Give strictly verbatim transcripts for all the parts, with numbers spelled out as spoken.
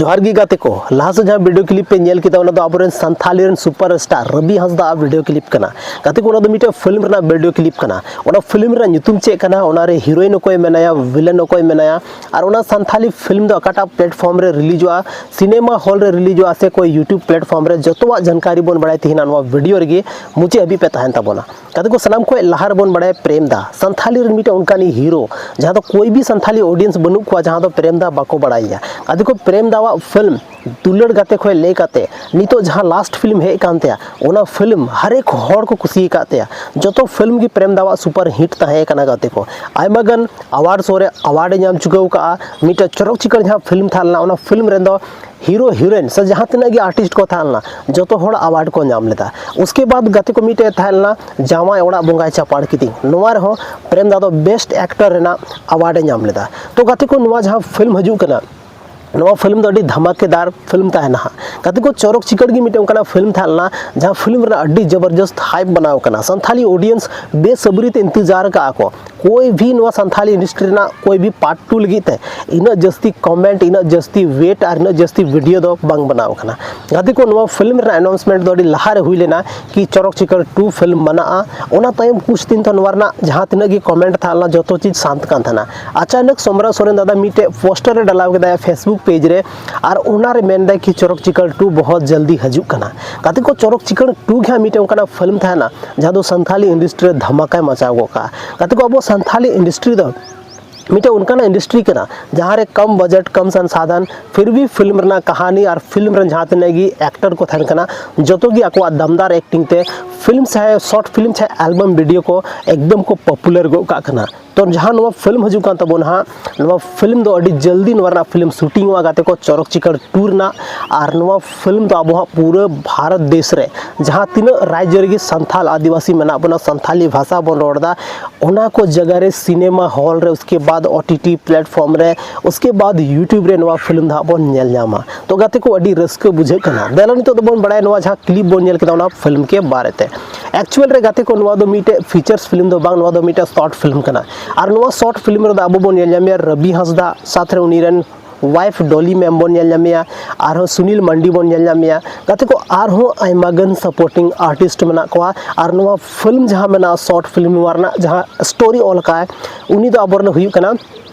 ᱡᱚᱦᱟᱨ ᱜᱮ ᱜᱟᱛᱮ ᱠᱚ, ᱞᱟᱦᱟ ᱥᱮᱫ ᱡᱟᱦᱟᱸ ᱵᱷᱤᱰᱤᱭᱳ ᱠᱞᱤᱯ ᱯᱮ ᱧᱮᱞ ᱠᱮᱫᱟ, ᱚᱱᱟ ᱫᱚ ᱟᱵᱚᱨᱮᱱ ᱥᱟᱱᱛᱷᱟᱞᱤ ᱨᱮᱱ ᱥᱩᱯᱟᱨ ᱥᱴᱟᱨ ᱨᱚᱵᱤ ᱦᱟᱸᱥᱫᱟ ᱟᱜ ᱵᱷᱤᱰᱤᱭᱳ ᱠᱞᱤᱯ ᱠᱟᱱᱟ᱾ ᱜᱟᱛᱮ ᱠᱚ, ᱚᱱᱟ ᱫᱚ ᱢᱤᱫᱴᱮᱱ ᱯᱷᱤᱞᱢ ᱨᱮᱱᱟᱜ ᱵᱷᱤᱰᱤᱭᱳ ᱠᱞᱤᱯ ᱠᱟᱱᱟ᱾ ᱚᱱᱟ ᱯᱷᱤᱞᱢ ᱨᱮᱱᱟᱜ ᱧᱩᱛᱩᱢ ᱪᱮᱫ ᱠᱟᱱᱟ, ᱚᱱᱟ ᱨᱮ ᱦᱤᱨᱳᱭᱤᱱ ᱚᱠᱚᱭ ᱢᱮᱱᱟᱭᱟ, ᱵᱷᱤᱞᱮᱱ ᱚᱠᱚᱭ ᱢᱮᱱᱟᱭᱟ, ᱟᱨ ᱚᱱᱟ ᱥᱟᱱᱛᱷᱟᱞᱤ ᱯᱷᱤᱞᱢ ᱫᱚ ᱚᱠᱟᱴᱟᱜ ᱯᱞᱮᱴᱯᱷᱚᱨᱢ ᱨᱮ ᱨᱤᱞᱤᱡᱚᱜᱼᱟ, ᱥᱤᱱᱮᱢᱟ ᱦᱚᱞ ᱨᱮ ᱨᱤᱞᱤᱡᱚᱜᱼᱟ ᱥᱮ ᱠᱚᱭ ᱭᱩᱴᱩᱵᱽ ᱯᱞᱮᱴᱯᱷᱚᱨᱢ ᱨᱮ, ᱡᱚᱛᱚᱣᱟᱜ ᱡᱟᱱᱠᱟᱨᱤ ᱵᱚᱱ ᱵᱟᱲᱟᱭ ᱛᱟᱦᱮᱱᱟ ᱱᱚᱣᱟ ᱵᱷᱤᱰᱤᱭᱳ ᱨᱮᱜᱮ᱾ ᱢᱩᱪᱟᱹᱫ ᱦᱟᱹᱵᱤᱡ ᱯᱮ ᱛᱟᱦᱮᱱ ᱛᱟᱵᱚᱱᱟ᱾ ᱜᱟᱛᱮ ᱠᱚ, ᱥᱟᱱᱟᱢ ᱠᱷᱚᱱ ᱞᱟᱦᱟ ᱨᱮᱵᱚᱱ ᱵᱟᱲᱟᱭᱟ ᱯᱨᱮᱢ ᱫᱟ, ᱥᱟᱱᱛᱷᱟᱞᱤ ᱨᱮᱱ ᱢᱤᱫᱴᱮᱱ ᱚᱱᱠᱟᱱᱤᱡ ᱦᱤᱨᱳ, ᱡᱟᱦᱟᱸ ᱫᱚ ᱠᱚᱭ ᱵᱤ ᱥᱟᱱᱛᱷᱟᱞᱤ ᱚᱰᱤᱭᱮᱱᱥ ᱵᱟᱹᱱᱩᱜ ᱠᱚᱣᱟ ᱡᱟᱦᱟᱸ ᱫᱚ ᱯᱨᱮᱢ ᱫᱟ ᱵᱟᱠᱚ ᱵᱟᱲᱟᱭᱟ᱾ ᱜᱟᱛᱮ ᱠᱚ, ᱯᱨᱮᱢ ᱫᱟᱣᱟᱜ ᱯᱷᱤᱞᱢ ᱫᱩᱞᱟᱹᱲ ᱜᱟᱛᱮ ᱠᱷᱚᱱ ᱞᱟᱹᱭ ᱠᱟᱛᱮ ᱱᱤᱛᱚᱜ ᱡᱟᱦᱟᱸ ᱞᱟᱥᱴ ᱯᱷᱤᱞᱢ ᱦᱮᱡ ᱠᱟᱱ ᱛᱟᱭᱟ, ᱚᱱᱟ ᱯᱷᱤᱞᱢ ᱦᱟᱨᱮᱠ ᱦᱚᱲ ᱠᱚ ᱠᱩᱥᱤ ᱟᱠᱟᱫ ᱛᱟᱭᱟ᱾ ᱡᱚᱛᱚ ᱯᱷᱤᱞᱢ ᱜᱮ ᱯᱨᱮᱢ ᱫᱟᱣᱟᱜ ᱥᱩᱯᱟᱨ ᱦᱤᱴ ᱛᱟᱦᱮᱸ ᱠᱟᱱᱟ ᱜᱟᱛᱮ ᱠᱚ᱾ ᱟᱭᱢᱟ ᱜᱟᱱ ᱟᱣᱟᱨᱰ ᱥᱳ ᱨᱮ ᱟᱣᱟᱨᱰ ᱮ ᱧᱟᱢ ᱪᱩᱠᱟᱹᱣ ᱠᱟᱜᱼᱟ᱾ ᱢᱤᱫᱴᱮᱱ ᱪᱚᱨᱚᱠ ᱪᱤᱠᱟᱹᱲ ᱡᱟᱦᱟᱸ ᱯᱷᱤᱞᱢ ᱛᱟᱦᱮᱸ ᱞᱮᱱᱟ, ᱚᱱᱟ ᱯᱷᱤᱞᱢ ᱨᱮᱱ ᱫᱚ ᱦᱤᱨᱳ ᱦᱤᱨᱳᱭᱤᱱ ᱥᱮ ᱡᱟᱦᱟᱸ ᱛᱤᱱᱟᱹᱜ ᱜᱮ ᱟᱨᱴᱤᱥᱴ ᱠᱚ ᱛᱟᱦᱮᱸ ᱞᱮᱱᱟ, ᱡᱚᱛᱚ ᱦᱚᱲ ᱟᱣᱟᱨᱰ ᱠᱚ ᱧᱟᱢ ᱞᱮᱫᱟ᱾ ᱩᱥᱠᱮ ᱵᱟᱫ ᱜᱟᱛᱮ ᱠᱚ, ᱢᱤᱫᱴᱮᱡ ᱛᱟᱦᱮᱸ ᱞᱮᱱᱟ ᱡᱟᱶᱟᱭ ᱚᱲᱟᱜ ᱵᱚᱸᱜᱟᱭ ᱪᱟᱯᱟᱲ ᱠᱤᱫᱤᱧ, ᱱᱚᱣᱟ ᱨᱮᱦᱚᱸ ᱯᱨᱮᱢ ᱫᱟ ᱫᱚ ᱵᱮᱥᱴ ᱮᱠᱴᱚᱨ ᱨᱮᱱᱟᱜ ᱟᱣᱟᱨᱰ ᱮ ᱧᱟᱢ ᱞᱮᱫᱟ᱾ ᱛᱚ ᱜᱟᱛᱮ ᱠᱚ, ᱱᱚᱣᱟ ᱡᱟᱦᱟᱸ ᱯᱷᱤᱞᱢ ᱦᱤᱡᱩᱜ ᱠᱟᱱᱟ, ᱱᱚᱣᱟ ᱯᱷᱤᱞᱢ ᱫᱚ ᱟᱹᱰᱤ ᱫᱷᱟᱢᱟᱠᱮᱫᱟᱨ ᱯᱷᱤᱞᱢ ᱛᱟᱦᱮᱱᱟ ᱦᱟᱸᱜ᱾ ᱜᱟᱛᱮ ᱠᱚ, ᱪᱚᱨᱚᱠ ᱪᱤᱠᱟᱹᱲ ᱜᱮ ᱢᱤᱫᱴᱮᱱ ᱚᱱᱠᱟᱱᱟᱜ ᱯᱷᱤᱞᱢ ᱛᱟᱦᱮᱸ ᱞᱮᱱᱟ, ᱡᱟᱦᱟᱸ ᱯᱷᱤᱞᱢ ᱨᱮᱱᱟᱜ ᱟᱹᱰᱤ ᱡᱚᱵᱚᱨᱡᱚᱥᱛ ᱦᱟᱭᱤᱯ ᱵᱮᱱᱟᱣ ᱠᱟᱱᱟ᱾ ᱥᱟᱱᱛᱷᱟᱞᱤ ᱚᱰᱤᱭᱮᱱᱥ ᱵᱮᱥᱟᱵᱨᱤ ᱛᱮ ᱤᱱᱛᱮᱡᱟᱨ ᱠᱟᱜᱼᱟ ᱠᱚ᱾ ᱠᱳᱭ ᱵᱷᱤ ᱱᱚᱣᱟ ᱥᱟᱱᱛᱷᱟᱞᱤ ᱤᱱᱰᱟᱥᱴᱨᱤ ᱨᱮᱱᱟᱜ ᱠᱳᱭ ᱵᱷᱤ ᱯᱟᱨᱴ ᱴᱩ ᱞᱟᱹᱜᱤᱫ ᱛᱮ ᱤᱱᱟᱹᱜ ᱡᱟᱹᱥᱛᱤ ᱠᱚᱢᱮᱱᱴ, ᱤᱱᱟᱹᱜ ᱡᱟᱹᱥᱛᱤ ᱣᱮᱴ ᱟᱨ ᱤᱱᱟᱹᱜ ᱡᱟᱹᱥᱛᱤ ᱵᱷᱤᱰᱤᱭᱳ ᱫᱚ ᱵᱟᱝ ᱵᱮᱱᱟᱣ ᱠᱟᱱᱟ᱾ ᱜᱟᱛᱮ ᱠᱚ, ᱱᱚᱣᱟ ᱯᱷᱤᱞᱢ ᱨᱮᱱᱟᱜ ᱟᱱᱟᱣᱩᱱᱥᱢᱮᱱᱴ ᱫᱚ ᱟᱹᱰᱤ ᱞᱟᱦᱟ ᱨᱮ ᱦᱩᱭ ᱞᱮᱱᱟ ᱠᱤ ᱪᱚᱨᱚᱠ ᱪᱤᱠᱟᱹᱲ ᱴᱩ ᱯᱷᱤᱞᱢ ᱵᱮᱱᱟᱜᱼᱟ᱾ ᱚᱱᱟ ᱛᱟᱭᱚᱢ ᱠᱩᱪ ᱫᱤᱱ ᱛᱚ ᱱᱚᱣᱟ ᱨᱮᱱᱟᱜ ᱡᱟᱦᱟᱸ ᱛᱤᱱᱟᱹᱜ ᱜᱮ ᱠᱚᱢᱮᱱᱴ ᱛᱟᱦᱮᱸ ᱞᱮᱱᱟ, ᱡᱚᱛᱚ ᱪᱤᱡᱽ ᱥᱟᱱᱛ ᱠᱟᱱ ᱛᱟᱦᱮᱱᱟ᱾ ᱟᱪᱟᱱᱚᱠ ᱥᱚᱢᱨᱟ ᱥᱚᱨᱮᱱ ᱫᱟᱫᱟ ᱢᱤᱫᱴᱮᱡ ᱯᱳᱥᱴᱟᱨ ᱮ ᱰᱟᱞᱟᱣ ᱠᱮᱫᱟ ᱯᱷᱮᱥᱵᱩᱠ ᱯᱮᱡᱽ ᱨᱮ, ᱟᱨ ᱚᱱᱟ ᱨᱮ ᱢᱮᱱᱫᱟᱭ ᱠᱤ ᱪᱚᱨᱚᱠ ᱪᱤᱠᱟᱹᱲ ᱴᱩ ᱵᱚᱦᱚᱛ ᱡᱚᱞᱫᱤ ᱦᱤᱡᱩᱜ ᱠᱟᱱᱟ᱾ ᱜᱟᱛᱮ ᱠᱚ, ᱪᱚᱨᱚᱠ ᱪᱤᱠᱟᱹᱲ ᱴᱩ ᱜᱮ ᱦᱟᱸᱜ ᱢᱤᱫᱴᱮᱱ ᱚᱱᱠᱟᱱᱟᱜ ᱯᱷᱤᱞᱢ ᱛᱟᱦᱮᱱᱟ ᱡᱟᱦᱟᱸ ᱫᱚ ᱥᱟᱱᱛᱷᱟᱞᱤ ᱤᱱᱰᱟᱥᱴᱨᱤ ᱨᱮ ᱫᱷᱟᱢᱟᱠᱟᱭ ᱢᱟᱪᱟᱣ ᱜᱚᱫ ᱠᱟᱜᱼᱟ᱾ ᱜᱟᱛᱮ ᱠᱚ, ᱟᱵᱚ ᱥᱟᱱᱛᱷᱟᱞᱤ ᱤᱱᱰᱟᱥᱴᱨᱤ ᱫᱚ ᱢᱤᱫᱴᱮᱱ ᱚᱱᱠᱟᱱᱟᱜ ᱤᱱᱰᱟᱥᱴᱨᱤ ᱠᱟᱱᱟ ᱡᱟᱦᱟᱸ ᱨᱮ ᱠᱚᱢ ᱵᱟᱡᱮᱴ, ᱠᱚᱢ ᱥᱚᱝᱥᱟᱫᱷᱟᱱ, ᱯᱷᱤᱨ ᱵᱷᱤ ᱯᱷᱤᱞᱢ ᱨᱮᱱᱟᱜ ᱠᱟᱦᱟᱱᱤ ᱟᱨ ᱯᱷᱤᱞᱢ ᱨᱮᱱ ᱡᱟᱦᱟᱸ ᱛᱤᱱᱟᱹᱜ ᱜᱮ ᱮᱠᱴᱚᱨ ᱠᱚ ᱛᱟᱦᱮᱱ ᱠᱟᱱᱟ, ᱡᱚᱛᱚ ᱜᱮ ᱟᱠᱚᱣᱟᱜ ᱫᱟᱢᱫᱟᱨ ᱮᱠᱴᱤᱝ ᱛᱮ ᱯᱷᱤᱞᱢ ᱪᱟᱦᱮ ᱥᱚᱨᱴ ᱯᱷᱤᱞᱢ ᱪᱟᱦᱮ ᱮᱞᱵᱟᱢ ᱵᱷᱤᱰᱤᱭᱳ ᱠᱚ ᱮᱠᱫᱚᱢ ᱠᱚ ᱯᱚᱯᱩᱞᱟᱨ ᱜᱚᱫ ᱠᱟᱜ ᱠᱟᱱᱟ᱾ ᱛᱚ ᱡᱟᱦᱟᱸ ᱱᱚᱣᱟ ᱯᱷᱤᱞᱢ ᱦᱤᱡᱩᱜ ᱠᱟᱱ ᱛᱟᱵᱚᱱᱟ ᱦᱟᱸᱜ, ᱱᱚᱣᱟ ᱯᱷᱤᱞᱢ ᱫᱚ ᱟᱹᱰᱤ ᱡᱚᱞᱫᱤ ᱱᱚᱣᱟ ᱨᱮᱱᱟᱜ ᱯᱷᱤᱞᱢ ᱥᱩᱴᱤᱝᱚᱜᱼᱟ ᱜᱟᱛᱮ ᱠᱚ, ᱪᱚᱨᱚᱠ ᱪᱤᱠᱟᱹᱲ ᱴᱩ ᱨᱮᱱᱟᱜ᱾ ᱟᱨ ᱱᱚᱣᱟ ᱯᱷᱤᱞᱢ ᱫᱚ ᱟᱵᱚ ᱦᱟᱸᱜ ᱯᱩᱨᱟᱹ ᱵᱷᱟᱨᱚᱛ ᱫᱮᱥ ᱨᱮ ᱡᱟᱦᱟᱸ ᱛᱤᱱᱟᱹᱜ ᱨᱟᱡᱽᱡᱚ ᱨᱮᱜᱮ ᱥᱟᱱᱛᱷᱟᱞ ᱟᱹᱫᱤᱵᱟᱹᱥᱤ ᱢᱮᱱᱟᱜ ᱵᱚᱱᱟ, ᱥᱟᱱᱛᱷᱟᱞᱤ ᱵᱷᱟᱥᱟ ᱵᱚᱱ ᱨᱚᱲ ᱮᱫᱟ, ᱚᱱᱟ ᱠᱚ ᱡᱟᱭᱜᱟ ᱨᱮ ᱥᱤᱱᱮᱢᱟ ᱦᱚᱞ ᱨᱮ, ᱩᱥᱠᱮ ᱵᱟᱫ ᱳ ᱴᱤ ᱴᱤ ᱯᱞᱮᱴᱯᱷᱚᱨᱢ ᱨᱮ, ᱩᱥᱠᱮ ᱵᱟᱫ ᱭᱩᱴᱩᱵᱽ ᱨᱮ ᱱᱚᱣᱟ ᱯᱷᱤᱞᱢ ᱫᱚ ᱦᱟᱸᱜ ᱵᱚᱱ ᱧᱮᱞ ᱧᱟᱢᱟ᱾ ᱛᱚ ᱜᱟᱛᱮ ᱠᱚ, ᱟᱹᱰᱤ ᱨᱟᱹᱥᱠᱟᱹ ᱵᱩᱡᱷᱟᱹᱜ ᱠᱟᱱᱟ᱾ ᱫᱮᱞᱟ ᱱᱤᱛᱚᱜ ᱫᱚᱵᱚᱱ ᱵᱟᱲᱟᱭᱟ ᱱᱚᱣᱟ ᱡᱟᱦᱟᱸ ᱠᱞᱤᱯ ᱵᱚᱱ ᱧᱮᱞ ᱠᱮᱫᱟ ᱚᱱᱟ ᱯᱷᱤᱞᱢ ᱠᱮ ᱵᱟᱨᱮ ᱛᱮ᱾ ᱮᱠᱪᱩᱭᱟᱞ ᱨᱮ ᱜᱟᱛᱮ ᱠᱚ, ᱱᱚᱣᱟ ᱫᱚ ᱢᱤᱫᱴᱮᱡ ᱯᱷᱤᱪᱟᱨᱥ ᱯᱷᱤᱞᱢ ᱫᱚ ᱵᱟᱝ, ᱱᱚᱣᱟ ᱫᱚ ᱢᱤᱫᱴᱮᱡ ᱥᱚᱨᱴ ᱯᱷᱤᱞᱢ ᱠᱟᱱᱟ᱾ ᱟᱨ ᱱᱚᱣᱟ ᱥᱚᱨᱴ ᱯᱷᱤᱞᱢ ᱨᱮᱫᱚ ᱟᱵᱚ ᱵᱚᱱ ᱧᱮᱞ ᱧᱟᱢᱮᱭᱟ ᱨᱚᱵᱤ ᱦᱟᱸᱥᱫᱟ, ᱥᱟᱛᱷ ᱨᱮ ᱩᱱᱤ ᱨᱮᱱ ᱣᱟᱭᱤᱯᱷ ᱰᱚᱞᱤ ᱢᱮᱢ ᱵᱚᱱ ᱧᱮᱞ ᱧᱟᱢᱮᱭᱟ, ᱟᱨᱦᱚᱸ ᱥᱩᱱᱤᱞ ᱢᱟᱱᱰᱤ ᱵᱚᱱ ᱧᱮᱞ ᱧᱟᱢᱮᱭᱟ᱾ ᱜᱟᱛᱮ ᱠᱚ, ᱟᱨᱦᱚᱸ ᱟᱭᱢᱟ ᱜᱟᱱ ᱥᱟᱯᱳᱨᱴᱤᱝ ᱟᱨᱴᱤᱥᱴ ᱢᱮᱱᱟᱜ ᱠᱚᱣᱟ᱾ ᱟᱨ ᱱᱚᱣᱟ ᱯᱷᱤᱞᱢ ᱡᱟᱦᱟᱸ ᱢᱮᱱᱟᱜᱼᱟ, ᱥᱚᱨᱴ ᱯᱷᱤᱞᱢ, ᱱᱚᱣᱟ ᱨᱮᱱᱟᱜ ᱡᱟᱦᱟᱸ ᱥᱴᱳᱨᱤ ᱚᱞ ᱟᱠᱟᱫ, ᱩᱱᱤ ᱫᱚ ᱟᱵᱚᱨᱮᱱ ᱦᱩᱭᱩᱜ ᱠᱟᱱᱟ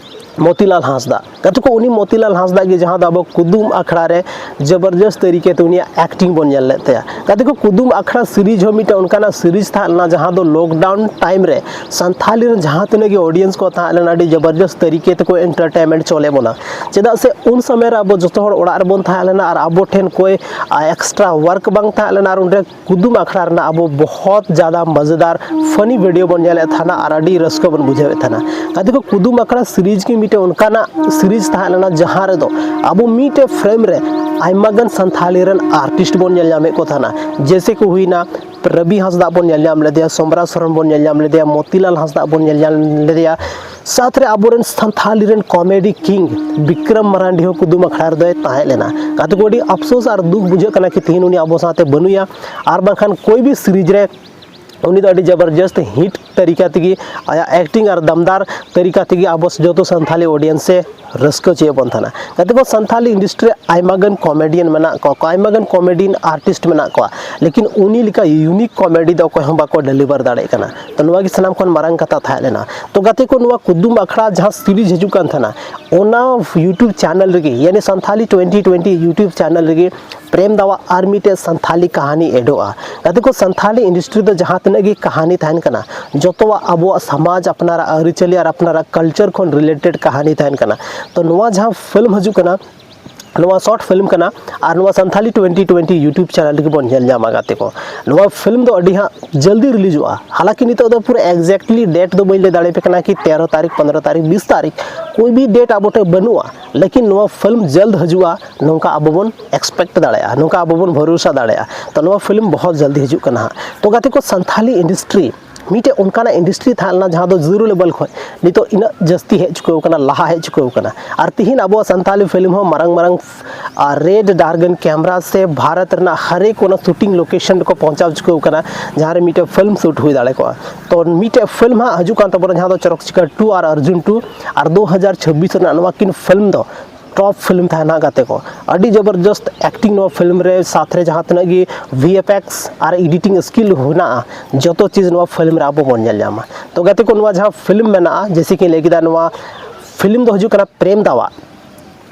ᱢᱚᱛᱤᱞᱟᱞ ᱦᱟᱸᱥᱫᱟ᱾ ᱜᱟᱛᱮ ᱠᱚ, ᱩᱱᱤ ᱢᱚᱛᱤᱞᱟᱞ ᱦᱟᱸᱥᱫᱟ ᱜᱮ ᱡᱟᱦᱟᱸ ᱫᱚ ᱟᱵᱚ ᱠᱩᱫᱩᱢ ᱟᱠᱷᱲᱟ ᱨᱮ ᱡᱚᱵᱚᱨᱡᱚᱥᱛ ᱛᱟᱹᱨᱤᱠᱟ ᱛᱮ ᱩᱱᱤᱭᱟᱜ ᱮᱠᱴᱤᱝ ᱵᱚᱱ ᱧᱮᱞ ᱞᱮᱫ ᱛᱟᱭᱟ᱾ ᱜᱟᱛᱮ ᱠᱚ, ᱠᱩᱫᱩᱢ ᱟᱠᱷᱲᱟ ᱥᱤᱨᱤᱡᱽ ᱦᱚᱸ ᱢᱤᱫᱴᱮᱱ ᱚᱱᱠᱟᱱᱟᱜ ᱥᱤᱨᱤᱡᱽ ᱛᱟᱦᱮᱸ ᱞᱮᱱᱟ ᱡᱟᱦᱟᱸ ᱫᱚ ᱞᱚᱠᱰᱟᱣᱩᱱ ᱴᱟᱭᱤᱢ ᱨᱮ ᱥᱟᱱᱛᱷᱟᱞᱤ ᱨᱮᱱ ᱡᱟᱦᱟᱸ ᱛᱤᱱᱟᱹᱜ ᱜᱮ ᱚᱰᱤᱭᱮᱱᱥ ᱠᱚ ᱛᱟᱦᱮᱸ ᱞᱮᱱᱟ, ᱟᱹᱰᱤ ᱡᱚᱵᱚᱨᱡᱚᱥᱛ ᱛᱟᱹᱨᱤᱠᱟ ᱛᱮᱠᱚ ᱮᱱᱴᱟᱨᱴᱮᱱᱢᱮᱱᱴ ᱪᱚᱞᱮᱫ ᱵᱚᱱᱟ᱾ ᱪᱮᱫᱟᱜ ᱥᱮ ᱩᱱ ᱥᱚᱢᱚᱭ ᱨᱮ ᱟᱵᱚ ᱡᱚᱛᱚ ᱦᱚᱲ ᱚᱲᱟᱜ ᱨᱮᱵᱚᱱ ᱛᱟᱦᱮᱸ ᱞᱮᱱᱟ ᱟᱨ ᱟᱵᱚ ᱴᱷᱮᱱ ᱠᱚᱭ ᱮᱠᱥᱴᱨᱟ ᱣᱟᱨᱠ ᱵᱟᱝ ᱛᱟᱦᱮᱸ ᱞᱮᱱᱟ, ᱟᱨ ᱚᱸᱰᱮ ᱠᱩᱫᱩᱢ ᱟᱠᱷᱲᱟ ᱨᱮᱱᱟᱜ ᱟᱵᱚ ᱵᱚᱦᱚᱛ ᱡᱟᱫᱟ ᱢᱟᱡᱮᱫᱟᱨ ᱯᱷᱟᱱᱤ ᱵᱷᱤᱰᱤᱭᱳ ᱵᱚᱱ ᱧᱮᱞᱮᱫ ᱛᱟᱦᱮᱱᱟ ᱟᱨ ᱟᱹᱰᱤ ᱨᱟᱹᱥᱠᱟᱹ ᱵᱚᱱ ᱵᱩᱡᱷᱟᱹᱣᱮᱫ ᱛᱟᱦᱮᱱᱟ᱾ ᱜᱟᱛᱮ ᱠᱚ, ᱠᱩᱫᱩᱢ ᱟᱠᱷᱲᱟ ᱥᱤᱨᱤᱡᱽ ᱜᱮ ᱢᱤᱫᱴᱮᱱ ᱚᱱᱠᱟᱱᱟᱜ ᱥᱤᱨᱤᱡᱽ ᱛᱟᱦᱮᱸ ᱞᱮᱱᱟ ᱡᱟᱦᱟᱸ ᱨᱮᱫᱚ ᱟᱵᱚ ᱢᱤᱫᱴᱮᱱ ᱯᱷᱨᱮᱢ ᱨᱮ ᱟᱭᱢᱟ ᱜᱟᱱ ᱥᱟᱱᱛᱷᱟᱞᱤ ᱨᱮᱱ ᱟᱨᱴᱤᱥᱴ ᱵᱚᱱ ᱧᱮᱞ ᱧᱟᱢᱮᱫ ᱠᱚ ᱛᱟᱦᱮᱱᱟ᱾ ᱡᱮᱭᱥᱮ ᱠᱚ ᱦᱩᱭᱱᱟ, ᱨᱚᱵᱤ ᱦᱟᱸᱥᱫᱟ ᱵᱚᱱ ᱧᱮᱞ ᱧᱟᱢ ᱞᱮᱫᱮᱭᱟ, ᱥᱚᱢᱨᱟ ᱥᱚᱨᱮᱱ ᱵᱚᱱ ᱧᱮᱞ ᱧᱟᱢ ᱞᱮᱫᱮᱭᱟ, ᱢᱚᱛᱤᱞᱟᱞ ᱦᱟᱸᱥᱫᱟ ᱵᱚᱱ ᱧᱮᱞ ᱧᱟᱢ ᱞᱮᱫᱮᱭᱟ, ᱥᱟᱶᱛᱮ ᱨᱮ ᱟᱵᱚᱨᱮᱱ ᱥᱟᱱᱛᱷᱟᱞᱤ ᱨᱮᱱ ᱠᱚᱢᱮᱰᱤ ᱠᱤᱝ ᱵᱤᱠᱨᱚᱢ ᱢᱟᱨᱟᱱᱰᱤ ᱦᱚᱸ ᱠᱩᱫᱩᱢ ᱟᱠᱷᱲᱟ ᱨᱮᱫᱚᱭ ᱛᱟᱦᱮᱸ ᱞᱮᱱᱟ᱾ ᱜᱟᱛᱮ ᱠᱚ, ᱟᱹᱰᱤ ᱟᱯᱥᱳᱥ ᱟᱨ ᱫᱩᱠ ᱵᱩᱡᱷᱟᱹᱜ ᱠᱟᱱᱟ ᱠᱤ ᱛᱤᱦᱤᱧ ᱩᱱᱤ ᱟᱵᱚ ᱥᱟᱶᱛᱮ ᱵᱟᱹᱱᱩᱭᱟ, ᱟᱨ ᱵᱟᱝᱠᱷᱟᱱ ᱠᱳᱭ ᱵᱤ ᱥᱤᱨᱤᱡᱽ ᱨᱮ ᱩᱱᱤ ᱫᱚ ᱟᱹᱰᱤ ᱡᱚᱵᱚᱨᱡᱚᱥᱛ ᱦᱤᱴ ᱛᱟᱹᱨᱤᱠᱟ ᱛᱮᱜᱮ, ᱟᱭᱟᱜ ᱮᱠᱴᱤᱝ ᱟᱨ ᱫᱟᱢᱫᱟᱨ ᱛᱟᱹᱨᱤᱠᱟ ᱛᱮᱜᱮ ᱟᱵᱚ ᱡᱚᱛᱚ ᱥᱟᱱᱛᱷᱟᱞᱤ ᱚᱰᱤᱭᱮᱱᱥ ᱮ ᱨᱟᱹᱥᱠᱟᱹ ᱦᱚᱪᱚᱭᱮᱫ ᱵᱚᱱ ᱛᱟᱦᱮᱱᱟ᱾ ᱜᱟᱛᱮ ᱠᱚ, ᱥᱟᱱᱛᱷᱟᱞᱤ ᱤᱱᱰᱟᱥᱴᱨᱤ ᱨᱮ ᱟᱭᱢᱟ ᱜᱟᱱ ᱠᱚᱢᱮᱰᱤᱭᱟᱱ ᱢᱮᱱᱟᱜ ᱠᱚᱣᱟ, ᱟᱭᱢᱟ ᱜᱟᱱ ᱠᱚᱢᱮᱰᱤᱭᱟᱱ ᱟᱨᱴᱤᱥᱴ ᱢᱮᱱᱟᱜ ᱠᱚᱣᱟ, ᱞᱮᱠᱤᱱ ᱩᱱᱤ ᱞᱮᱠᱟ ᱤᱭᱩᱱᱤᱠ ᱠᱚᱢᱮᱰᱤ ᱫᱚ ᱚᱠᱚᱭ ᱦᱚᱸ ᱵᱟᱠᱚ ᱰᱮᱞᱤᱵᱷᱟᱨ ᱫᱟᱲᱮᱭᱟᱜ ᱠᱟᱱᱟ᱾ ᱛᱚ ᱱᱚᱣᱟ ᱜᱮ ᱥᱟᱱᱟᱢ ᱠᱷᱚᱱ ᱢᱟᱨᱟᱝ ᱠᱟᱛᱷᱟ ᱛᱟᱦᱮᱸ ᱞᱮᱱᱟ᱾ ᱛᱚ ᱜᱟᱛᱮ ᱠᱚ, ᱱᱚᱣᱟ ᱠᱩᱫᱩᱢ ᱟᱠᱷᱲᱟ ᱡᱟᱦᱟᱸ ᱥᱤᱨᱤᱡᱽ ᱦᱤᱡᱩᱜ ᱠᱟᱱ ᱛᱟᱦᱮᱱᱟ, ᱚᱱᱟ ᱭᱩᱴᱩᱵᱽ ᱪᱮᱱᱮᱞ ᱨᱮᱜᱮ, ᱭᱟᱱᱤ Santhali twenty twenty YouTube channel ᱨᱮᱜᱮ ᱯᱨᱮᱢ ᱫᱟᱣᱟᱜ ᱟᱨ ᱢᱤᱫᱴᱮᱡ ᱥᱟᱱᱛᱷᱟᱞᱤ ᱠᱟᱹᱦᱱᱤ ᱮᱰᱚᱜᱼᱟ᱾ ᱜᱟᱛᱮ ᱠᱚ, ᱥᱟᱱᱛᱷᱟᱞᱤ ᱤᱱᱰᱟᱥᱴᱨᱤ ᱫᱚ ᱡᱟᱦᱟᱸ ᱛᱤᱱᱟᱹᱜ ᱜᱮ ᱠᱟᱹᱦᱱᱤ ᱛᱟᱦᱮᱱ ᱠᱟᱱᱟ, ᱡᱚᱛᱚᱣᱟᱜ ᱟᱵᱚᱣᱟᱜ ᱥᱚᱢᱟᱡᱽ, ᱟᱯᱱᱟᱨᱟᱜ ᱟᱹᱨᱤᱪᱟᱹᱞᱤ ᱟᱨ ᱟᱯᱱᱟᱨᱟᱜ ᱠᱟᱞᱪᱟᱨ ᱠᱷᱚᱱ ᱨᱤᱞᱮᱴᱮᱰ ᱠᱟᱹᱦᱱᱤ ᱛᱟᱦᱮᱱ ᱠᱟᱱᱟ᱾ ᱛᱚ ᱱᱚᱣᱟ ᱡᱟᱦᱟᱸ ᱯᱷᱤᱞᱢ ᱦᱤᱡᱩᱜ ᱠᱟᱱᱟ, ᱱᱚᱣᱟ ᱥᱚᱨᱴ ᱯᱷᱤᱞᱢ ᱠᱟᱱᱟ, ᱟᱨ ᱱᱚᱣᱟ Santali twenty twenty YouTube channel ᱨᱮᱜᱮ ᱵᱚᱱ ᱧᱮᱞ ᱧᱟᱢᱟ᱾ ᱜᱟᱛᱮ ᱠᱚ, ᱱᱚᱣᱟ ᱯᱷᱤᱞᱢ ᱫᱚ ᱟᱹᱰᱤ ᱦᱟᱸᱜ ᱡᱚᱞᱫᱤ ᱨᱤᱞᱤᱡᱚᱜᱼᱟ᱾ ᱦᱟᱞᱟᱝᱠᱤ ᱱᱤᱛᱚᱜ ᱫᱚ ᱯᱩᱨᱟᱹ ᱮᱠᱡᱮᱠᱴᱞᱤ ᱰᱮᱴ ᱫᱚ ᱵᱟᱹᱧ ᱞᱟᱹᱭ ᱫᱟᱲᱮᱭᱟᱯᱮ ᱠᱟᱱᱟ ᱠᱤ ᱛᱮᱨᱚ ᱛᱟᱹᱨᱤᱠᱷ, ᱯᱚᱱᱨᱚ ᱛᱟᱹᱨᱤᱠᱷ, ᱵᱤᱥ ᱛᱟᱹᱨᱤᱠᱷ, ᱠᱳᱭ ᱵᱤ ᱰᱮᱴ ᱟᱵᱚ ᱴᱷᱮᱱ ᱵᱟᱹᱱᱩᱜᱼᱟ᱾ ᱞᱮᱠᱤᱱ ᱱᱚᱣᱟ ᱯᱷᱤᱞᱢ ᱡᱚᱞᱫ ᱦᱤᱡᱩᱜᱼᱟ, ᱱᱚᱝᱠᱟ ᱟᱵᱚ ᱵᱚᱱ ᱮᱠᱥᱯᱮᱠᱴ ᱫᱟᱲᱮᱭᱟᱜᱼᱟ, ᱱᱚᱝᱠᱟ ᱟᱵᱚ ᱵᱚᱱ ᱵᱷᱚᱨᱚᱥᱟ ᱫᱟᱲᱮᱭᱟᱜᱼᱟ᱾ ᱛᱚ ᱱᱚᱣᱟ ᱯᱷᱤᱞᱢ ᱵᱚᱦᱚᱛ ᱡᱚᱞᱫᱤ ᱦᱤᱡᱩᱜ ᱠᱟᱱᱟ ᱦᱟᱸᱜ᱾ ᱛᱚ ᱜᱟᱛᱮ ᱠᱚ, ᱥᱟᱱᱛᱷᱟᱞᱤ ᱤᱱᱰᱟᱥᱴᱨᱤ ᱢᱤᱫᱴᱮᱡ ᱚᱱᱠᱟᱱᱟᱜ ᱤᱱᱰᱟᱥᱴᱨᱤ ᱛᱟᱦᱮᱸ ᱞᱮᱱᱟ ᱡᱟᱦᱟᱸ ᱫᱚ ᱡᱤᱨᱳ ᱞᱮᱵᱮᱞ ᱠᱷᱚᱱ ᱱᱤᱛᱚᱜ ᱤᱱᱟᱹᱜ ᱡᱟᱹᱥᱛᱤ ᱦᱮᱡ ᱪᱩᱠᱟᱹᱣ ᱠᱟᱱᱟ, ᱞᱟᱦᱟ ᱦᱮᱡ ᱪᱩᱠᱟᱹᱣ ᱠᱟᱱᱟ᱾ ᱟᱨ ᱛᱤᱦᱤᱧ ᱟᱵᱚᱣᱟᱜ ᱥᱟᱱᱛᱷᱟᱞᱤ ᱯᱷᱤᱞᱢ ᱦᱚᱸ ᱢᱟᱨᱟᱝ ᱢᱟᱨᱟᱝ ᱟᱨ ᱨᱮᱰ ᱰᱟᱨᱜᱟᱱ ᱠᱮᱢᱨᱟ ᱥᱮ ᱵᱷᱟᱨᱚᱛ ᱨᱮᱱᱟᱜ ᱦᱟᱨᱮᱠ ᱚᱱᱟ ᱥᱩᱴᱤᱝ ᱞᱳᱠᱮᱥᱚᱱ ᱨᱮᱠᱚ ᱯᱳᱸᱪᱷᱟᱣ ᱪᱩᱠᱟᱹᱣ ᱠᱟᱱᱟ, ᱡᱟᱦᱟᱸ ᱨᱮ ᱢᱤᱫᱴᱮᱡ ᱯᱷᱤᱞᱢ ᱥᱩᱴ ᱦᱩᱭ ᱫᱟᱲᱮ ᱠᱚᱜᱼᱟ᱾ ᱛᱚ ᱢᱤᱫᱴᱮᱡ ᱯᱷᱤᱞᱢ ᱦᱟᱸᱜ ᱦᱤᱡᱩᱜ ᱠᱟᱱ ᱛᱟᱵᱚᱱᱟ, ᱡᱟᱦᱟᱸ ᱫᱚ ᱪᱚᱨᱚᱠ ᱪᱤᱠᱟᱹᱲ ᱴᱩ ᱟᱨ ᱚᱨᱡᱩᱱ ᱴᱩ, ᱟᱨ ᱫᱩ ᱦᱟᱡᱟᱨ ᱪᱷᱟᱵᱵᱤᱥ ᱨᱮᱱᱟᱜ ᱱᱚᱣᱟ ᱠᱤᱱ ᱯᱷᱤᱞᱢ ᱫᱚ top film ᱛᱟᱦᱮᱱᱟ ᱜᱟᱛᱮ ᱠᱚ᱾ ᱟᱹᱰᱤ ᱡᱚᱵᱚᱨᱡᱚᱥᱛ acting ᱱᱚᱣᱟ film ᱨᱮ, ᱥᱟᱛ ᱨᱮ ᱡᱟᱦᱟᱸ ᱛᱤᱱᱟᱹᱜ ᱜᱮ V F X ᱟᱨ editing skill ᱦᱮᱱᱟᱜᱼᱟ, ᱡᱚᱛᱚ ᱪᱤᱡᱽ ᱱᱚᱣᱟ film ᱨᱮ ᱟᱵᱚ ᱵᱚᱱ ᱧᱮᱞ ᱧᱟᱢᱟ᱾ ᱛᱚ ᱜᱟᱛᱮ ᱠᱚ, ᱱᱚᱣᱟ ᱡᱟᱦᱟᱸ film ᱢᱮᱱᱟᱜᱼᱟ, ᱡᱮᱭᱥᱮ ᱠᱤ ᱞᱟᱹᱭ ᱠᱮᱫᱟ, ᱱᱚᱣᱟ film ᱫᱚ ᱦᱤᱡᱩᱜ ᱠᱟᱱᱟ ᱯᱨᱮᱢ ᱫᱟᱣᱟᱜ᱾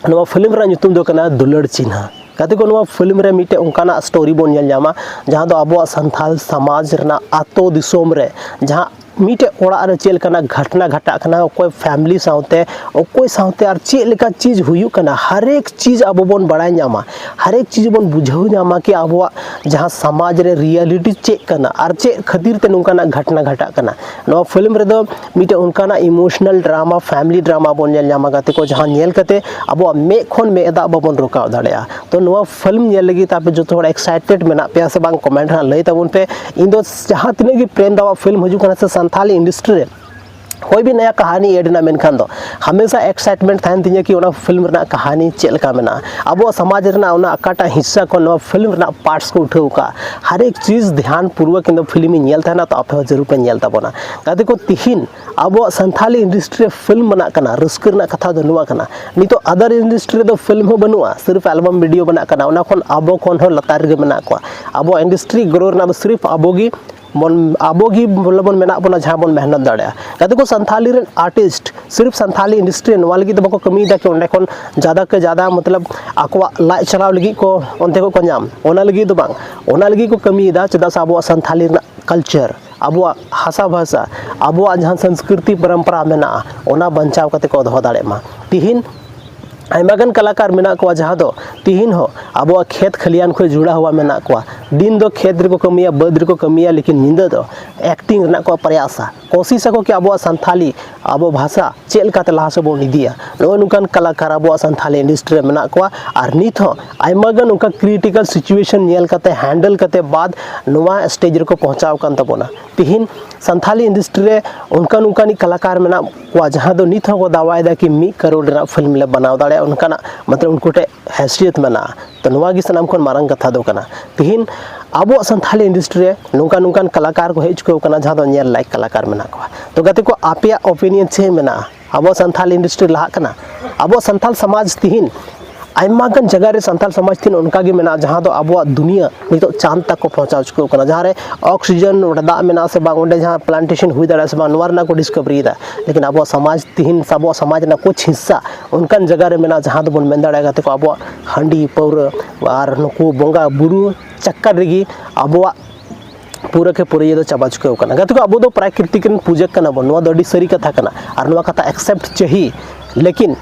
ᱱᱚᱣᱟ film ᱨᱮᱱᱟᱜ ᱧᱩᱛᱩᱢ ᱫᱚ ᱠᱟᱱᱟ ᱫᱩᱞᱟᱹᱲ ᱪᱤᱱᱦᱟᱹ᱾ ᱜᱟᱛᱮ ᱠᱚ, ᱱᱚᱣᱟ film ᱨᱮ ᱢᱤᱫᱴᱮᱡ ᱚᱱᱠᱟᱱᱟᱜ story ᱵᱚᱱ ᱧᱮᱞ ᱧᱟᱢᱟ, ᱡᱟᱦᱟᱸ ᱫᱚ ᱟᱵᱚᱣᱟᱜ ᱥᱟᱱᱛᱟᱞ ᱥᱚᱢᱟᱡᱽ ᱨᱮᱱᱟᱜ ᱟᱛᱳ ᱫᱤᱥᱚᱢ ᱨᱮ ᱡᱟᱦᱟᱸ ᱢᱤᱫᱴᱮᱡ ᱚᱲᱟᱜ ᱨᱮ ᱪᱮᱫ ᱞᱮᱠᱟᱱᱟᱜ ᱜᱷᱚᱴᱱᱟ ᱜᱷᱟᱴᱟᱜ ᱠᱟᱱᱟ, ᱚᱠᱚᱭ family ᱥᱟᱶᱛᱮ, ᱚᱠᱚᱭ ᱥᱟᱶᱛᱮ ᱟᱨ ᱪᱮᱫ ᱞᱮᱠᱟ ᱪᱤᱡᱽ ᱦᱩᱭᱩᱜ ᱠᱟᱱᱟ, ᱦᱟᱨᱮᱠ ᱪᱤᱡᱽ ᱟᱵᱚ ᱵᱚᱱ ᱵᱟᱲᱟᱭ ᱧᱟᱢᱟ, ᱦᱟᱨᱮᱠ ᱪᱤᱡᱽ ᱵᱚᱱ ᱵᱩᱡᱷᱟᱹᱣ ᱧᱟᱢᱟ ᱠᱤ ᱟᱵᱚᱣᱟᱜ ᱡᱟᱦᱟᱸ ᱥᱚᱢᱟᱡᱽ ᱨᱮ reality ᱪᱮᱫ ᱠᱟᱱᱟ ᱟᱨ ᱪᱮᱫ ᱠᱷᱟᱹᱛᱤᱨ ᱛᱮ ᱱᱚᱝᱠᱟᱱᱟᱜ ᱜᱷᱚᱴᱱᱟ ᱜᱷᱟᱴᱟᱜ ᱠᱟᱱᱟ᱾ ᱱᱚᱣᱟ film ᱨᱮᱫᱚ ᱢᱤᱫᱴᱮᱱ ᱚᱱᱠᱟᱱᱟᱜ emotional drama, family drama ᱵᱚᱱ ᱧᱮᱞ ᱧᱟᱢᱟ ᱜᱟᱛᱮ ᱠᱚ, ᱡᱟᱦᱟᱸ ᱧᱮᱞ ᱠᱟᱛᱮ ᱟᱵᱚᱣᱟᱜ ᱢᱮᱫ ᱠᱷᱚᱱ ᱢᱮᱫ ᱫᱟᱜ ᱵᱟᱵᱚᱱ ᱨᱚᱠᱟᱣ ᱫᱟᱲᱮᱭᱟᱜᱼᱟ᱾ ᱛᱚ ᱱᱚᱣᱟ film ᱧᱮᱞ ᱞᱟᱹᱜᱤᱫ ᱛᱮ ᱟᱯᱮ ᱡᱚᱛᱚ ᱦᱚᱲ excited ᱢᱮᱱᱟᱜ ᱯᱮᱭᱟ ᱥᱮ ᱵᱟᱝ, comment ᱨᱮ ᱦᱟᱸᱜ ᱞᱟᱹᱭ ᱛᱟᱵᱚᱱ ᱯᱮ᱾ ᱤᱧ ᱫᱚ ᱡᱟᱦᱟᱸ ᱛᱤᱱᱟᱹᱜ ᱜᱮ ᱯᱨᱮᱢ ᱫᱟᱣᱟᱜ film ᱦᱤᱡᱩᱜ ᱠᱟᱱᱟ ᱥᱮ ᱥᱟᱱᱛᱟᱞᱤ industry ᱨᱮ, ᱠᱚᱭ ᱵᱤᱱ ᱱᱟᱭᱟ ᱠᱟᱦᱟᱱᱤ add ᱮᱱᱟ, ᱢᱮᱱᱠᱷᱟᱱ ᱫᱚ ᱦᱟᱢᱮᱥᱟ excitement ᱛᱟᱦᱮᱱ ᱛᱤᱧᱟᱹ ᱠᱤ ᱚᱱᱟ film ᱨᱮᱱᱟᱜ ᱠᱟᱦᱟᱱᱤ ᱪᱮᱫ ᱞᱮᱠᱟ ᱢᱮᱱᱟᱜᱼᱟ, ᱟᱵᱚᱣᱟᱜ ᱥᱚᱢᱟᱡᱽ ᱨᱮᱱᱟᱜ ᱚᱱᱟ ᱚᱠᱟᱴᱟᱜ ᱦᱤᱥᱥᱟ ᱠᱷᱚᱱ ᱱᱚᱣᱟ film ᱨᱮᱱᱟᱜ parts ᱠᱚ ᱩᱴᱷᱟᱹᱣ ᱟᱠᱟᱫᱼᱟ, ᱦᱟᱨᱮᱠ ᱪᱤᱡᱽ ᱫᱷᱮᱭᱟᱱ ᱯᱩᱨᱣᱚᱠ ᱤᱧ ᱫᱚ film ᱤᱧ ᱧᱮᱞ ᱛᱟᱦᱮᱱᱟ᱾ ᱛᱚ ᱟᱯᱮ ᱦᱚᱸ ᱡᱟᱹᱨᱩᱲ ᱯᱮ ᱧᱮᱞ ᱛᱟᱵᱚᱱᱟ᱾ ᱜᱟᱛᱮ ᱠᱚ, ᱛᱤᱦᱤᱧ ᱟᱵᱚᱣᱟᱜ ᱥᱟᱱᱛᱷᱟᱞᱤ industry ᱨᱮ film ᱵᱮᱱᱟᱜ ᱠᱟᱱᱟ, ᱨᱟᱹᱥᱠᱟᱹ ᱨᱮᱱᱟᱜ ᱠᱟᱛᱷᱟ ᱫᱚ ᱱᱚᱣᱟ ᱠᱟᱱᱟ, ᱱᱤᱛᱚᱜ other industry ᱨᱮᱫᱚ film ᱦᱚᱸ ᱵᱟᱹᱱᱩᱜᱼᱟ, ᱥᱤᱨᱯ album video ᱵᱮᱱᱟᱜ ᱠᱟᱱᱟ, ᱚᱱᱟ ᱠᱷᱚᱱ ᱟᱵᱚ ᱠᱷᱚᱱ ᱦᱚᱸ ᱞᱟᱛᱟᱨ ᱨᱮᱜᱮ ᱢᱮᱱᱟᱜ ᱠᱚᱣᱟ᱾ ᱟᱵᱚᱣᱟᱜ industry grow ᱨᱮᱱᱟᱜ ᱫᱚ ᱥᱤᱨᱯ ᱟᱵᱚ ᱜᱮ ᱵᱚᱱ, ᱟᱵᱚ ᱜᱮ ᱵᱚᱞᱮ ᱵᱚᱱ ᱢᱮᱱᱟᱜ ᱵᱚᱱᱟ, ᱡᱟᱦᱟᱸ ᱵᱚᱱ ᱢᱮᱦᱱᱚᱛ ᱫᱟᱲᱮᱭᱟᱜᱼᱟ᱾ ᱜᱟᱛᱮ ᱠᱚ, ᱥᱟᱱᱛᱷᱟᱞᱤ ᱨᱮᱱ artist ᱥᱤᱨᱯ ᱥᱟᱱᱛᱷᱟᱞᱤ industry ᱨᱮ ᱱᱚᱣᱟ ᱞᱟᱹᱜᱤᱫ ᱫᱚ ᱵᱟᱠᱚ ᱠᱟᱹᱢᱤᱭᱮᱫᱟ ᱠᱤ ᱚᱸᱰᱮ ᱠᱷᱚᱱ ᱡᱟᱫᱟ ᱠᱮ ᱡᱟᱫᱟ, ᱢᱚᱛᱞᱚᱵ, ᱟᱠᱚᱣᱟᱜ ᱞᱟᱡ ᱪᱟᱞᱟᱣ ᱞᱟᱹᱜᱤᱫ ᱠᱚ ᱚᱱᱛᱮ ᱠᱷᱚᱱ ᱠᱚ ᱧᱟᱢ, ᱚᱱᱟ ᱞᱟᱹᱜᱤᱫ ᱫᱚ ᱵᱟᱝ᱾ ᱚᱱᱟ ᱞᱟᱹᱜᱤᱫ ᱠᱚ ᱠᱟᱹᱢᱤᱭᱮᱫᱟ ᱪᱮᱫᱟᱜ ᱥᱮ ᱟᱵᱚᱣᱟᱜ ᱥᱟᱱᱛᱷᱟᱞᱤ ᱨᱮᱱᱟᱜ culture, ᱟᱵᱚᱣᱟᱜ ᱦᱟᱥᱟ ᱵᱷᱟᱥᱟ, ᱟᱵᱚᱣᱟᱜ ᱡᱟᱦᱟᱸ ᱥᱚᱝᱥᱠᱨᱤᱛᱤ ᱯᱚᱨᱚᱢᱯᱚᱨᱟ ᱢᱮᱱᱟᱜᱼᱟ, ᱚᱱᱟ ᱵᱟᱧᱪᱟᱣ ᱠᱟᱛᱮ ᱠᱚ ᱫᱚᱦᱚ ᱫᱟᱲᱮᱭᱟᱜ ᱢᱟ᱾ ᱛᱤᱦᱤᱧ ᱟᱭᱢᱟ ᱜᱟᱱ ᱠᱟᱞᱟᱠᱟᱨ ᱢᱮᱱᱟᱜ ᱠᱚᱣᱟ ᱡᱟᱦᱟᱸ ᱫᱚ ᱛᱤᱦᱤᱧ ᱦᱚᱸ ᱟᱵᱚᱣᱟᱜ ᱠᱷᱮᱛ ᱠᱷᱟᱹᱞᱤᱭᱟᱱ ᱠᱷᱚᱱ ᱡᱩᱲᱟᱣ ᱦᱮᱣᱟ ᱢᱮᱱᱟᱜ ᱠᱚᱣᱟ᱾ ᱫᱤᱱ ᱫᱚ ᱠᱷᱮᱛ ᱨᱮᱠᱚ ᱠᱟᱹᱢᱤᱭᱟ, ᱵᱟᱹᱫᱽ ᱨᱮᱠᱚ ᱠᱟᱹᱢᱤᱭᱟ, ᱞᱮᱠᱤᱱ ᱧᱤᱫᱟᱹ ᱫᱚ acting ᱨᱮᱱᱟᱜ ᱠᱚ ᱯᱨᱚᱭᱟᱥᱟ, ᱠᱳᱥᱤᱥ ᱟᱠᱚ ᱠᱤ ᱟᱵᱚᱣᱟᱜ ᱥᱟᱱᱛᱷᱟᱞᱤ, ᱟᱵᱚ ᱵᱷᱟᱥᱟ ᱪᱮᱫ ᱞᱮᱠᱟᱛᱮ ᱞᱟᱦᱟ ᱥᱮᱫ ᱵᱚᱱ ᱤᱫᱤᱭᱟ᱾ ᱱᱚᱜᱼᱚ ᱱᱚᱝᱠᱟᱱ ᱠᱟᱞᱟᱠᱟᱨ ᱟᱵᱚᱣᱟᱜ ᱥᱟᱱᱛᱷᱟᱞᱤ industry ᱨᱮ ᱢᱮᱱᱟᱜ ᱠᱚᱣᱟ, ᱟᱨ ᱱᱤᱛ ᱦᱚᱸ ᱟᱭᱢᱟ ᱜᱟᱱ ᱚᱱᱠᱟ critical situation ᱧᱮᱞ ᱠᱟᱛᱮ, handle ᱠᱟᱛᱮ ᱵᱟᱫ ᱱᱚᱣᱟ stage ᱨᱮᱠᱚ ᱯᱳᱸᱣᱪᱷᱟᱣ ᱟᱠᱟᱱ ᱛᱟᱵᱚᱱᱟ᱾ ᱛᱤᱦᱤᱧ ᱥᱟᱱᱛᱷᱟᱞᱤ industry ᱨᱮ ᱚᱱᱠᱟᱱ ᱚᱱᱠᱟᱱᱤᱡ ᱠᱟᱞᱟᱠᱟᱨ ᱢᱮᱱᱟᱜ ᱠᱚᱣᱟ ᱡᱟᱦᱟᱸ ᱫᱚ ᱱᱤᱛ ᱦᱚᱸᱠᱚ ᱫᱟᱣᱟᱭᱮᱫᱟ ᱠᱤ ᱢᱤᱫ ᱠᱟᱨᱳᱲ ᱨᱮᱱᱟᱜ film ᱞᱮ ᱵᱮᱱᱟᱣ ᱫᱟᱲᱮᱭᱟᱜᱼᱟ, ᱚᱱᱠᱟᱱᱟᱜ ᱢᱚᱛᱞᱚᱵ ᱩᱱᱠᱩ ᱴᱷᱮᱱ ᱦᱮᱥᱤᱭᱚᱛ ᱢᱮᱱᱟᱜᱼᱟ᱾ ᱛᱚ ᱱᱚᱣᱟ ᱜᱮ ᱥᱟᱱᱟᱢ ᱠᱷᱚᱱ ᱢᱟᱨᱟᱝ ᱠᱟᱛᱷᱟ ᱫᱚ ᱠᱟᱱᱟ᱾ ᱛᱤᱦᱤᱧ ᱟᱵᱚᱣᱟᱜ ᱥᱟᱱᱛᱷᱟᱞᱤ industry ᱨᱮ ᱱᱚᱝᱠᱟᱱ ᱱᱚᱝᱠᱟᱱ ᱠᱟᱞᱟᱠᱟᱨ ᱠᱚ ᱦᱮᱡ ᱪᱩᱠᱟᱹᱣ ᱠᱟᱱᱟ ᱡᱟᱦᱟᱸ ᱫᱚ ᱧᱮᱞ ᱞᱟᱭᱤᱠ ᱠᱟᱞᱟᱠᱟᱨ ᱢᱮᱱᱟᱜ ᱠᱚᱣᱟ᱾ ᱛᱚ ᱜᱟᱛᱮ ᱠᱚ, ᱟᱯᱮᱭᱟᱜ opinion ᱪᱮᱫ ᱢᱮᱱᱟᱜᱼᱟ? ᱟᱵᱚ ᱥᱟᱱᱛᱟᱞ ᱤᱱᱰᱟᱥᱴᱨᱤ ᱞᱟᱦᱟᱜ ᱠᱟᱱᱟ᱾ ᱟᱵᱚ ᱥᱟᱱᱛᱟᱞ ᱥᱚᱢᱟᱡᱽ ᱛᱤᱦᱤᱧ ᱟᱭᱢᱟ ᱜᱟᱱ ᱡᱟᱭᱜᱟ ᱨᱮ ᱥᱟᱱᱛᱟᱞ ᱥᱚᱢᱟᱡᱽ ᱛᱤᱦᱤᱧ ᱚᱱᱠᱟ ᱜᱮ ᱢᱮᱱᱟᱜᱼᱟ, ᱡᱟᱦᱟᱸ ᱫᱚ ᱟᱵᱚᱣᱟᱜ ᱫᱩᱱᱤᱭᱟᱹ ᱱᱤᱛᱚᱜ ᱪᱟᱸᱫ ᱛᱟᱠᱚ ᱯᱳᱸᱣᱪᱷᱟᱣ ᱪᱩᱠᱟᱹᱣ ᱠᱟᱱᱟ, ᱡᱟᱦᱟᱸ ᱨᱮ ᱚᱠᱥᱤᱡᱮᱱ, ᱚᱸᱰᱮ ᱫᱟᱜ ᱢᱮᱱᱟᱜᱼᱟ ᱥᱮ ᱵᱟᱝ, ᱚᱸᱰᱮ ᱡᱟᱦᱟᱸ ᱯᱞᱟᱱᱴᱮᱥᱚᱱ ᱦᱩᱭ ᱫᱟᱲᱮᱭᱟᱜᱼᱟ ᱥᱮ ᱵᱟᱝ, ᱱᱚᱣᱟ ᱨᱮᱱᱟᱜ ᱠᱚ ᱰᱤᱥᱠᱟᱵᱷᱟᱨᱤᱭᱮᱫᱟ᱾ ᱞᱮᱠᱤᱱ ᱟᱵᱚᱣᱟᱜ ᱥᱚᱢᱟᱡᱽ ᱛᱤᱦᱤᱧ ᱥᱮ ᱟᱵᱚᱣᱟᱜ ᱥᱚᱢᱟᱡᱽ ᱨᱮᱱᱟᱜ ᱠᱩᱪ ᱦᱤᱥᱥᱟ ᱚᱱᱠᱟᱱ ᱡᱟᱭᱜᱟ ᱨᱮ ᱢᱮᱱᱟᱜᱼᱟ, ᱡᱟᱦᱟᱸ ᱫᱚᱵᱚᱱ ᱢᱮᱱ ᱫᱟᱲᱮᱭᱟᱜᱼᱟ ᱜᱟᱛᱮ ᱠᱚ, ᱟᱵᱚᱣᱟᱜ ᱦᱟᱺᱰᱤ ᱯᱟᱹᱣᱨᱟᱹ ᱟᱨ ᱱᱩᱠᱩ ᱵᱚᱸᱜᱟ ᱵᱩᱨᱩ ᱪᱟᱠᱠᱟᱨ ᱨᱮᱜᱮ ᱟᱵᱚᱣᱟᱜ ᱯᱩᱨᱟᱹ ᱠᱮ ᱯᱩᱨᱟᱹ ᱤᱭᱟᱹ ᱫᱚ ᱪᱟᱵᱟ ᱪᱩᱠᱟᱹᱣ ᱠᱟᱱᱟ᱾ ᱜᱟᱛᱮ ᱠᱚ, ᱟᱵᱚ ᱫᱚ ᱯᱨᱟᱠᱨᱤᱛᱤᱠ ᱨᱮᱱ ᱯᱩᱡᱟᱹ ᱠᱟᱱᱟ ᱵᱚᱱ, ᱱᱚᱣᱟ ᱫᱚ ᱟᱹᱰᱤ ᱥᱟᱹᱨᱤ ᱠᱟᱛᱷᱟ ᱠᱟᱱᱟ᱾ ᱟᱨ ᱱᱚᱣᱟ ᱠᱟᱛᱷᱟ ᱮᱠᱥᱮᱯᱴ ᱪᱟᱹᱦᱤ, ᱞᱮᱠᱤᱱ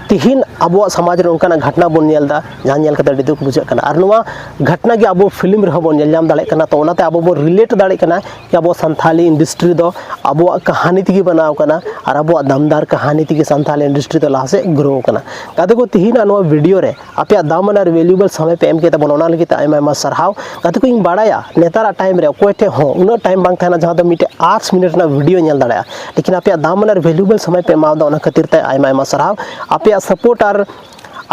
ᱛᱤᱦᱤᱧ ᱟᱵᱚᱣᱟᱜ ᱥᱚᱢᱟᱡᱽ ᱨᱮ ᱚᱱᱠᱟᱱᱟᱜ ᱜᱷᱚᱴᱱᱟ ᱵᱚᱱ ᱧᱮᱞ ᱮᱫᱟ, ᱡᱟᱦᱟᱸ ᱧᱮᱞ ᱠᱟᱛᱮ ᱟᱹᱰᱤ ᱫᱩᱠ ᱵᱩᱡᱷᱟᱹᱜ ᱠᱟᱱᱟ᱾ ᱟᱨ ᱱᱚᱣᱟ ᱜᱷᱚᱴᱱᱟ ᱜᱮ ᱟᱵᱚ ᱯᱷᱤᱞᱢ ᱨᱮᱦᱚᱸ ᱵᱚᱱ ᱧᱮᱞ ᱧᱟᱢ ᱫᱟᱲᱮᱭᱟᱜ ᱠᱟᱱᱟ, ᱛᱚ ᱚᱱᱟᱛᱮ ᱟᱵᱚ ᱵᱚᱱ ᱨᱤᱞᱮᱴ ᱫᱟᱲᱮᱭᱟᱜ ᱠᱟᱱᱟ ᱠᱤ ᱟᱵᱚ ᱥᱟᱱᱛᱷᱟᱞᱤ ᱤᱱᱰᱟᱥᱴᱨᱤ ᱫᱚ ᱟᱵᱚᱣᱟᱜ ᱠᱟᱹᱦᱱᱤ ᱛᱮᱜᱮ ᱵᱮᱱᱟᱣ ᱠᱟᱱᱟ ᱟᱨ ᱟᱵᱚᱣᱟᱜ ᱫᱟᱢᱫᱟᱨ ᱠᱟᱹᱦᱱᱤ ᱛᱮᱜᱮ ᱥᱟᱱᱛᱷᱟᱞᱤ ᱤᱱᱰᱟᱥᱴᱨᱤ ᱫᱚ ᱞᱟᱦᱟ ᱥᱮᱫ ᱜᱨᱳ ᱠᱟᱱᱟ᱾ ᱜᱟᱛᱮ ᱠᱚ, ᱛᱤᱦᱤᱧᱟᱜ ᱱᱚᱣᱟ ᱵᱷᱤᱰᱤᱭᱳ ᱨᱮ ᱟᱯᱮᱭᱟᱜ ᱫᱟᱢ ᱟᱱ ᱟᱨ ᱵᱷᱮᱞᱩᱭᱮᱵᱚᱞ ᱥᱚᱢᱚᱭ ᱯᱮ ᱮᱢ ᱠᱮᱫ ᱛᱟᱵᱚᱱᱟ, ᱚᱱᱟ ᱞᱟᱹᱜᱤᱫ ᱛᱮ ᱟᱭᱢᱟ ᱟᱭᱢᱟ ᱥᱟᱨᱦᱟᱣ᱾ ᱜᱟᱛᱮ ᱠᱚ, ᱤᱧ ᱵᱟᱲᱟᱭᱟ ᱱᱮᱛᱟᱨᱟᱜ ᱴᱟᱭᱤᱢ ᱨᱮ ᱚᱠᱚᱭ ᱴᱷᱮᱱ ᱦᱚᱸ ᱩᱱᱟᱹᱜ ᱴᱟᱭᱤᱢ ᱵᱟᱝ ᱛᱟᱦᱮᱱᱟ ᱡᱟᱦᱟᱸ ᱫᱚ ᱢᱤᱫᱴᱮᱡ ᱟᱨᱴᱥ ᱢᱤᱱᱤᱴ ᱨᱮᱱᱟᱜ ᱵᱷᱤᱰᱤᱭᱳ ᱧᱮᱞ ᱫᱟᱲᱮᱭᱟᱜᱼᱟ, ᱞᱮᱠᱤᱱ ᱟᱯᱮᱭᱟᱜ ᱫᱟᱢ ᱟᱱ ᱟᱨ ᱵᱷᱮᱞᱩᱭᱮᱵᱚᱞ ᱥᱚᱢᱚᱭ ᱯᱮ ᱮᱢᱟᱣᱫᱟ, ᱚᱱᱟ ᱠᱷᱟᱹᱛᱤᱨ ᱛᱮ ᱟᱭᱢᱟ ᱟᱭᱢᱟ ᱥᱟᱨᱦᱟᱣ᱾ ᱟᱯᱮᱭᱟᱜ ᱥᱟᱯᱳᱨᱴ ᱟᱨ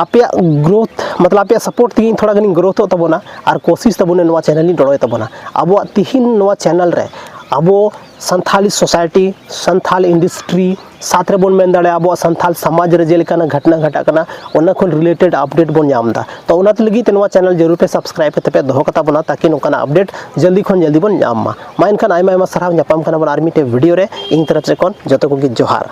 ᱟᱯᱮᱭᱟᱜ ᱜᱨᱳᱛᱷ, ᱢᱚᱛᱞᱚᱵ ᱟᱯᱮᱭᱟᱜ ᱥᱟᱯᱳᱨᱴ ᱛᱮᱜᱮ ᱤᱧ ᱛᱷᱚᱲᱟ ᱜᱟᱱᱤᱧ ᱜᱨᱳᱛᱷᱚᱜ ᱛᱟᱵᱚᱱᱟ ᱟᱨ ᱠᱳᱥᱤᱥ ᱛᱟᱵᱚᱱᱟ ᱱᱚᱣᱟ ᱪᱮᱱᱮᱞ ᱤᱧ ᱰᱚᱲᱚᱭ ᱛᱟᱵᱚᱱᱟ᱾ ᱟᱵᱚᱣᱟᱜ ᱛᱤᱦᱤᱧ ᱱᱚᱣᱟ ᱪᱮᱱᱮᱞ ᱨᱮ ᱟᱵᱚ ᱥᱟᱱᱛᱷᱟᱞᱤ ᱥᱳᱥᱟᱭᱴᱤ, ᱥᱟᱱᱛᱷᱟᱞ ᱤᱱᱰᱟᱥᱴᱨᱤ, ᱥᱟᱛ ᱨᱮᱵᱚᱱ ᱢᱮᱱ ᱫᱟᱲᱮᱭᱟᱜᱼᱟ, ᱟᱵᱚᱣᱟᱜ ᱥᱟᱱᱛᱷᱟᱞ ᱥᱚᱢᱟᱡᱽ ᱨᱮ ᱡᱮᱞᱮᱠᱟᱱᱟᱜ ᱜᱷᱚᱴᱱᱟ ᱜᱷᱟᱴᱟᱜ ᱠᱟᱱᱟ, ᱚᱱᱟ ᱠᱷᱚᱱ ᱨᱤᱞᱮᱴᱮᱰ ᱟᱯᱰᱮᱴ ᱵᱚᱱ ᱧᱟᱢ ᱮᱫᱟ᱾ ᱛᱚ ᱚᱱᱟ ᱞᱟᱹᱜᱤᱫ ᱛᱮ ᱱᱚᱣᱟ ᱪᱮᱱᱮᱞ ᱡᱟᱹᱨᱩᱲ ᱯᱮ ᱥᱟᱵᱥᱠᱨᱟᱭᱤᱵ ᱠᱟᱛᱮ ᱯᱮ ᱫᱚᱦᱚ ᱠᱟᱛᱟ ᱵᱚᱱᱟ, ᱛᱟᱠᱤ ᱱᱚᱝᱠᱟᱱᱟᱜ ᱟᱯᱰᱮᱴ ᱡᱚᱞᱫᱤ ᱠᱷᱚᱱ ᱡᱚᱞᱫᱤ ᱵᱚᱱ ᱧᱟᱢ ᱢᱟ᱾ ᱢᱟ ᱮᱱᱠᱷᱟᱱ ᱟᱭᱢᱟ ᱟᱭᱢᱟ ᱥᱟᱨᱦᱟᱣ, ᱧᱟᱯᱟᱢ ᱠᱟᱱᱟ ᱵᱚᱱ ᱟᱨ ᱢᱤᱫᱴᱮᱡ ᱵᱷᱤᱰᱤᱭᱳ ᱨᱮ᱾ ᱤᱧ ᱛᱚᱨᱚᱯ ᱥᱮᱫ ᱠᱷᱚᱱ ᱡᱚᱛᱚ ᱠᱚᱜᱮ ᱡᱚᱦᱟᱨ᱾